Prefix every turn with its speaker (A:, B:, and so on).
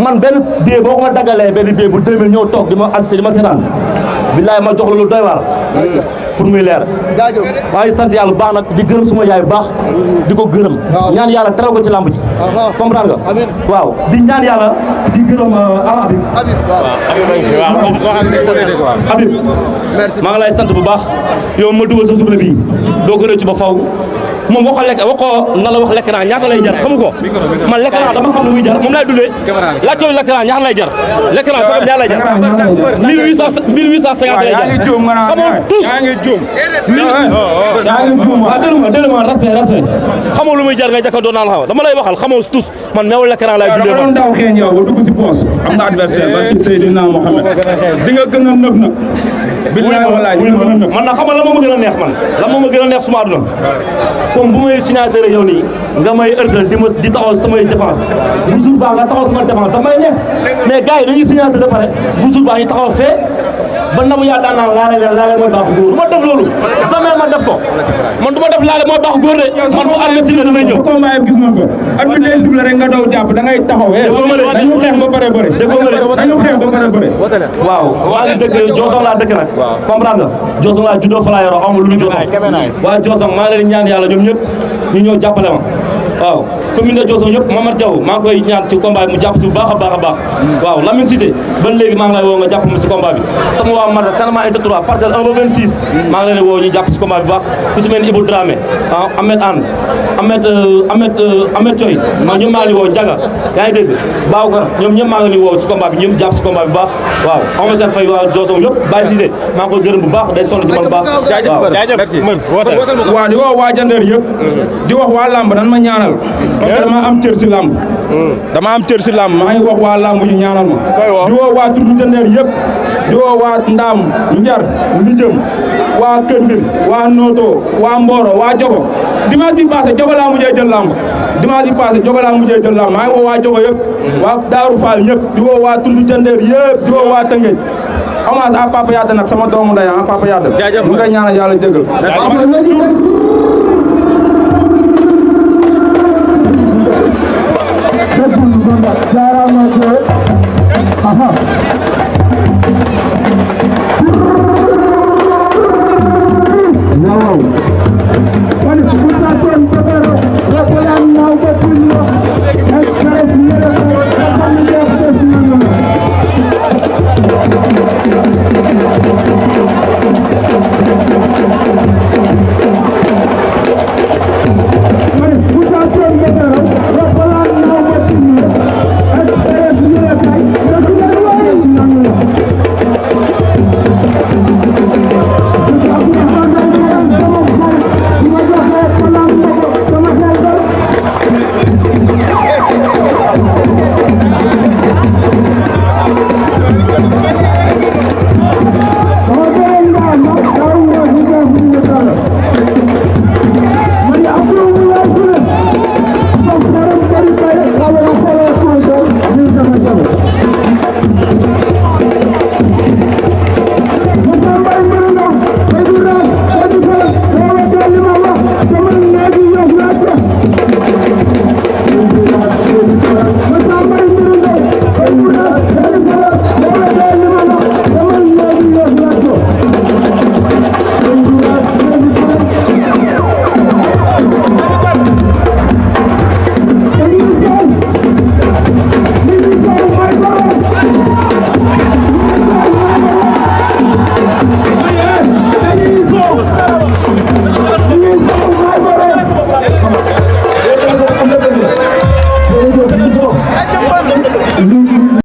A: man benn bee boo ko ma daggalee benn bee bu 2000 ñëw toog di ma assisté di ma seetaan billaay ma jox la lu doy waar pour muy leer maa ngi sant yàlla bu baax nag di gërëm suma yaay bu baax di ko gërëm ñaan yàlla teral ko ci làmb ji comprendre nga waaw di ñaan yàlla di gërëm Habib maa ngi lay sant bu baax yow ma dugal sa journée bi doo ko rëcc ba faw moom boo ko lekk boo ko na la wax lekk naa ñaata lay jar xamu ko man lekk naa dama xam ne muy jar moom laay dundee laaj ko lekk naa ñaata lay jar lekk naa boo ñaata lay jar 1850 lay jar xamoo tous déglu ma respect xamoo lu muy jar ngay jàkka doon naan xam dama lay waxal xamoo tous man meew lekk naa lay dundee
B: man daw xeeñ yow ba dugg si poos am na adversaire barki Seydina Mohamed di nga gën a nëb nag billahi wallahi di nga gën a nëb
A: man nag xamal la moo ma gën a neex man la moo ma gën a neex suma àdduna comme bu may signature yow nii nga may ërtal di taxaw samay défense bu jour baa nga taxaw sama défense daf may neex mais gars yi dañuy signature ba pare bu jour baa ñu taxaw fee ba ndamu yaa daan naan laale mooy baaxu góor du ma def loolu jamais ma def ko man du ma def laale mooy baaxu góor de man bu armé si la damay ñëw
B: combat yëpp gis nañ ko at bi day sifflé rek nga daw jàpp da ngay taxaw dañu xeex ba pare bëre dañu xeex ba pare bëre
A: waaw maa ngi dëkk Diossong laa dëkk nag comprendre nga Diossong laa juddoo fa laa yoroo amul lu ñu Diossong waa Diossong maa ngi leen ñaan yàlla ñoom ñëpp ñu ñëw jàppale ma waaw commune de Diossong yëpp Mamad Diaw maa ngi koy ñaan ci combat bi mu jàpp si bu baax a baax waaw Lamine Cissé ba léegi maa ngi lay woo nga jàpp ma si combat bi sama waa Marta Sénéma Inter 3 parcelle 1 ba 26 maa ngi leen woo ñu jàpp si combat bi baax ku si mel ni Ibou Dramé Ahmed Anne Ahmed Thioy ñoom maa ngi woo Ndiaga yaa ngi dégg Baoukar ñoom ñëpp maa ngi leen woo si combat bi ñoom jàpp si combat bi baax waaw Amadou Sène Faye waa Diossong yëpp Baye Cissé maa ngi koy gërëm bu baax day sonn ci man bu baax
B: waaw di woo waa Jandeer yëpp di wax waa lamb nan ma ñaanal parce que dama am cër si lamb maa ngi wax waa lamb ñu ñaanal ma di woo waa Tuddu Jandeer yëpp di woo waa Ndaam Njar Lijëm waa Këndir waa Noto waa Mboro waa Jogo dimanche bi passé Jogo laa mujjee jël lamb maa ngi woo waa Jogo yëpp waa Daaru Fall ñëpp di woo waa Tuddu Jandeer yëpp di woo waa Tëngéej hommage à Papa Yade nag sama doomu ndey Papa Yade ñu koy ñaanal yàlla jégal
C: Red Bull,